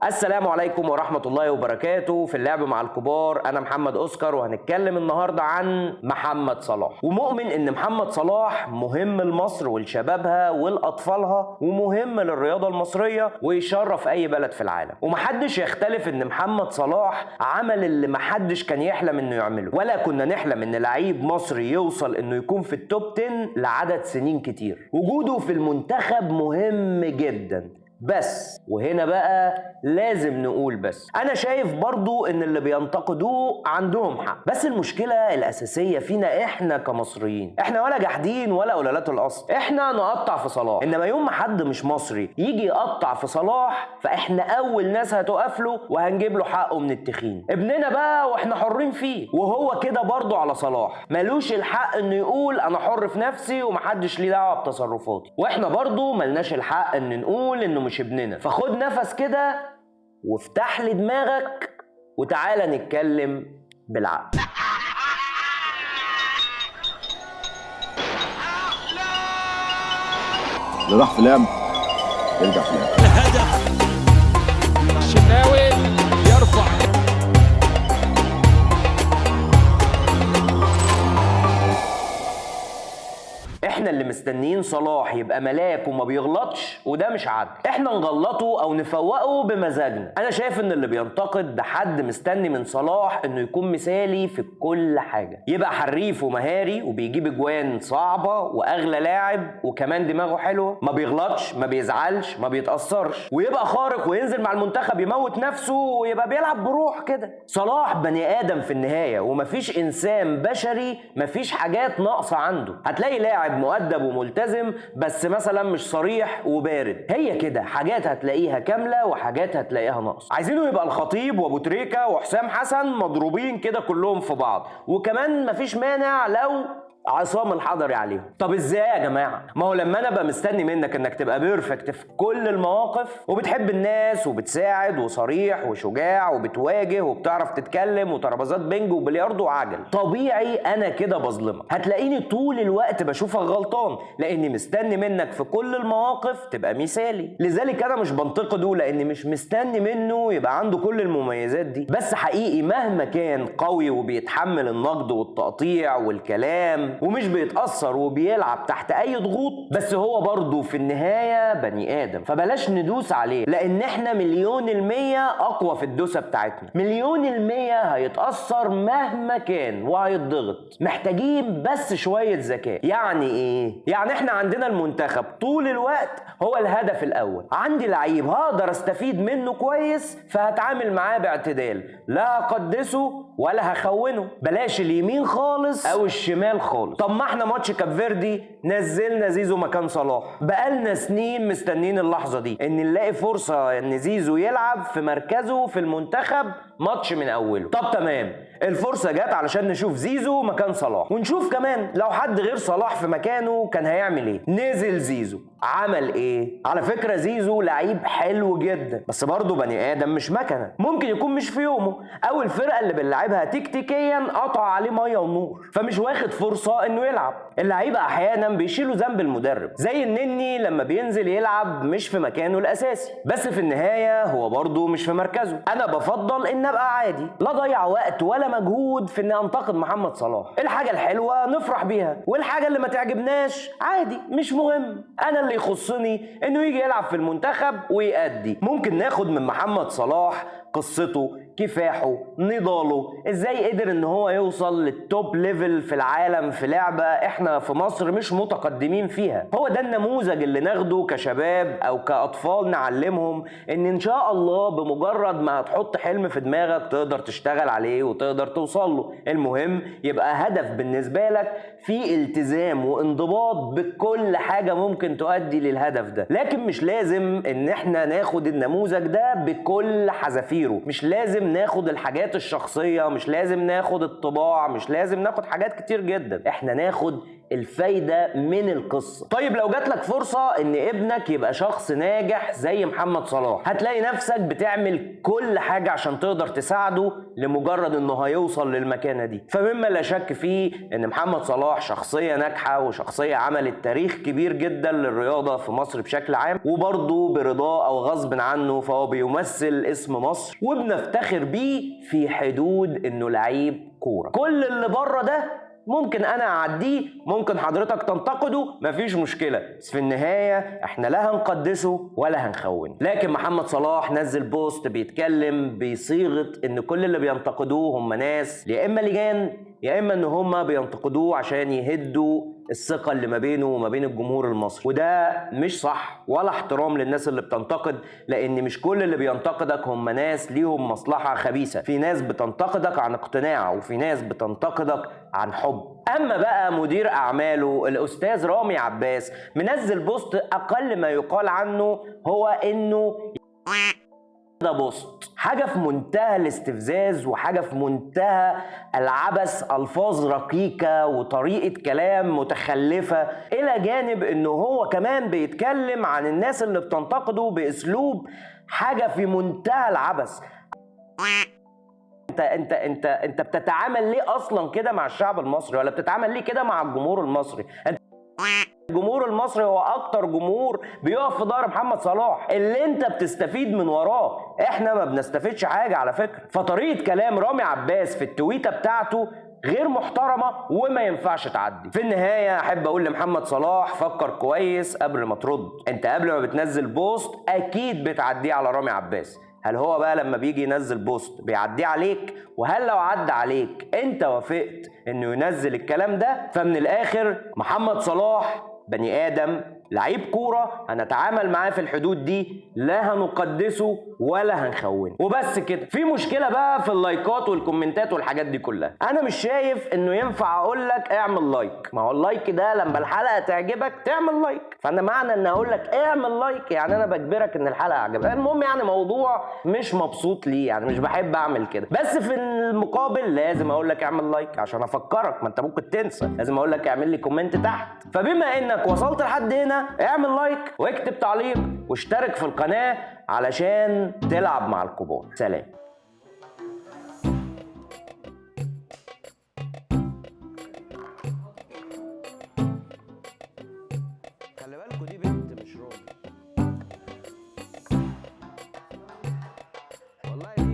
السلام عليكم ورحمة الله وبركاته. في اللعب مع الكبار أنا محمد أوسكار، وهنتكلم النهاردة عن محمد صلاح. ومؤمن إن محمد صلاح مهم لمصر ولشبابها ولأطفالها، ومهم للرياضة المصرية، ويشرف أي بلد في العالم. ومحدش يختلف إن محمد صلاح عمل اللي محدش كان يحلم إنه يعمله، ولا كنا نحلم إن لعيب مصري يوصل إنه يكون في ال top 10 لعدد سنين كتير. وجوده في المنتخب مهم جدا، بس وهنا بقى لازم نقول بس انا شايف برضو ان اللي بينتقدوه عندهم حق، بس المشكلة الاساسية فينا احنا كمصريين. احنا ولا جاحدين ولا قلالات الاصل، احنا نقطع في صلاح، انما يوم ما حد مش مصري يجي يقطع في صلاح فاحنا اول ناس هتقف له وهنجيب له حقه من التخين. ابننا بقى واحنا حرين فيه، وهو كده برضو على صلاح ملوش الحق انه يقول انا حر في نفسي ومحدش ليه دعوة بتصرفاتي، واحنا برضو ملناش الحق ان نقول انه مش ابننا. فخد نفس كده وافتح لي دماغك وتعالى نتكلم بالعقل. اللي راح في لعب يرجع في لعب. الهدف الشناوي يرفع. احنا اللي مستنيين صلاح يبقى ملاك وما بيغلطش، وده مش عدل. احنا نغلطه او نفوقه بمزاجنا. انا شايف ان اللي بينتقد ده حد مستني من صلاح انه يكون مثالي في كل حاجة، يبقى حريف ومهاري وبيجيب اجوان صعبة واغلى لاعب، وكمان دماغه حلوة، ما بيغلطش، ما بيزعلش، ما بيتاثرش، ويبقى خارق وينزل مع المنتخب يموت نفسه ويبقى بيلعب بروح كده. صلاح بني ادم في النهاية، ومفيش انسان بشري مفيش حاجات ناقصه عنده. هتلاقي لاعب مؤدب وملتزم بس مثلا مش صريح وبارد، هي كده حاجات هتلاقيها كاملة وحاجات هتلاقيها ناقصه. عايزينه يبقى الخطيب وابو تريكه وحسام حسن مضروبين كده كلهم في بعض، وكمان مفيش مانع لو عصام الحضري عليهم. طب ازاي يا جماعة؟ ما هو لما انا ابقى مستني منك انك تبقى perfect في كل المواقف، وبتحب الناس وبتساعد وصريح وشجاع وبتواجه وبتعرف تتكلم وترابيزات بنج وبلياردو وعجل، طبيعي انا كده بظلمك. هتلاقيني طول الوقت بشوفك غلطان لاني مستني منك في كل المواقف تبقى مثالي. لذلك انا مش بنتقده لاني مش مستني منه يبقى عنده كل المميزات دي، بس حقيقي مهما كان قوي وبيتحمل النقد والتقطيع والكلام ومش بيتأثر وبيلعب تحت أي ضغوط، بس هو برضه في النهاية بني آدم، فبلاش ندوس عليه لأن احنا 1,000,000% أقوى في الدوسة بتاعتنا. 1,000,000% هيتأثر مهما كان وهيتضغط. محتاجين بس شوية ذكاء. يعني إيه؟ يعني احنا عندنا المنتخب طول الوقت هو الهدف الأول، عندي لعيب هقدر استفيد منه كويس فهتعامل معاه باعتدال، لا هقدسه ولا هخونه، بلاش اليمين خالص أو الشمال خالص. طب ما احنا ماتش كاب فيردي نزلنا زيزو مكان صلاح، بقالنا سنين مستنين اللحظة دي ان نلاقي فرصة ان زيزو يلعب في مركزه في المنتخب ماتش من اوله. طب تمام، الفرصة جت علشان نشوف زيزو مكان صلاح، ونشوف كمان لو حد غير صلاح في مكانه كان هيعمل ايه. نزل زيزو عمل ايه؟ على فكرة زيزو لعيب حلو جدا، بس برضه بني ادم مش مكنة، ممكن يكون مش في يومه، او الفرقة اللي بنلعبها تكتيكيا قطع عليه مية ونور فمش واخد فرصة انه يلعب. اللعيبة احيانا بيشيلوا ذنب المدرب، زي النني لما بينزل يلعب مش في مكانه الاساسي، بس في النهاية هو برضه مش في مركزه. انا بفضل ان ابقى عادي، لا ضيع وقت ولا مجهود في اني انتقد محمد صلاح. الحاجة الحلوة نفرح بيها، والحاجة اللي ما تعجبناش عادي مش مهم. انا اللي يخصني انه يجي يلعب في المنتخب ويأدي. ممكن ناخد من محمد صلاح قصته، كفاحه، نضاله، ازاي قدر ان هو يوصل لل top level في العالم في لعبة احنا في مصر مش متقدمين فيها. هو ده النموذج اللي ناخده كشباب او كاطفال، نعلمهم ان شاء الله بمجرد ما هتحط حلم في دماغك تقدر تشتغل عليه وتقدر توصل له. المهم يبقى هدف بالنسبة لك في التزام وانضباط بكل حاجة ممكن تؤدي للهدف ده، لكن مش لازم ان احنا ناخد النموذج ده بكل حذافيره، مش لازم ناخد الحاجات الشخصية، مش لازم ناخد الطباع، مش لازم ناخد حاجات كتير جدا. احنا ناخد الفايدة من القصة. طيب لو جاتلك فرصة ان ابنك يبقى شخص ناجح زي محمد صلاح، هتلاقي نفسك بتعمل كل حاجة عشان تقدر تساعده لمجرد انه هيوصل للمكانة دي. فمما لا شك فيه ان محمد صلاح شخصية ناجحة وشخصية عملت تاريخ كبير جدا للرياضة في مصر بشكل عام، وبرضه برضاه او غصب عنه فهو بيمثل اسم مصر وبنفتخر بيه في حدود انه لعيب كورة. كل اللي بره ده ممكن انا اعديه، ممكن حضرتك تنتقده، مفيش مشكلة، بس في النهاية احنا لا هنقدسه ولا هنخونه. لكن محمد صلاح نزل بوست بيتكلم بصيغة ان كل اللي بينتقدوه هم ناس يا اما لجان يا اما ان هم بينتقدوه عشان يهدوا الثقة اللي ما بينه وما بين الجمهور المصري، وده مش صح ولا احترام للناس اللي بتنتقد، لان مش كل اللي بينتقدك هم ناس ليهم مصلحة خبيثة، في ناس بتنتقدك عن اقتناع وفي ناس بتنتقدك عن حب. اما بقى مدير اعماله الاستاذ رامي عباس منزل بوست اقل ما يقال عنه هو انه ده بوست حاجة في منتهى الاستفزاز وحاجة في منتهى العبث، ألفاظ رقيقة وطريقة كلام متخلفة، إلى جانب إنه هو كمان بيتكلم عن الناس اللي بتنتقده بأسلوب حاجة في منتهى العبث. انت انت انت انت بتتعامل ليه أصلا كده مع الشعب المصري، ولا بتتعامل ليه كده مع الجمهور المصري؟ انت الجمهور المصري هو اكتر جمهور بيقف في ظهر محمد صلاح، اللي انت بتستفيد من وراه، احنا ما بنستفيدش حاجة على فكرة. فطريقة كلام رامي عباس في التويته بتاعته غير محترمه وما ينفعش تعدي. في النهاية احب اقول لمحمد صلاح فكر كويس قبل ما ترد، انت قبل ما بتنزل بوست اكيد بتعديه على رامي عباس، هل هو بقى لما بيجي ينزل بوست بيعديه عليك؟ وهل لو عدى عليك انت وافقت انه ينزل الكلام ده؟ فمن الاخر محمد صلاح بني ادم لعيب كورة، هنتعامل معاه في الحدود دي، لا هنقدسه ولا هنخونه وبس كده. في مشكلة بقى في اللايكات والكومنتات والحاجات دي كلها، انا مش شايف انه ينفع اقول لك اعمل like، ما هو ال like ده لما الحلقة تعجبك تعمل like، فانا معنى ان اقول لك اعمل like يعني انا بجبرك ان الحلقة عجبك. المهم يعني موضوع مش مبسوط ليه، يعني مش بحب اعمل كده، بس في المقابل لازم اقول لك اعمل like عشان افكرك، ما انت ممكن تنسى، لازم اقول لك اعمل لي comment تحت. فبما انك وصلت لحد هنا اعمل like واكتب تعليق واشترك في القناة علشان تلعب مع الكبار. سلام. خلي بالكوا دي بنت مش راجل والله.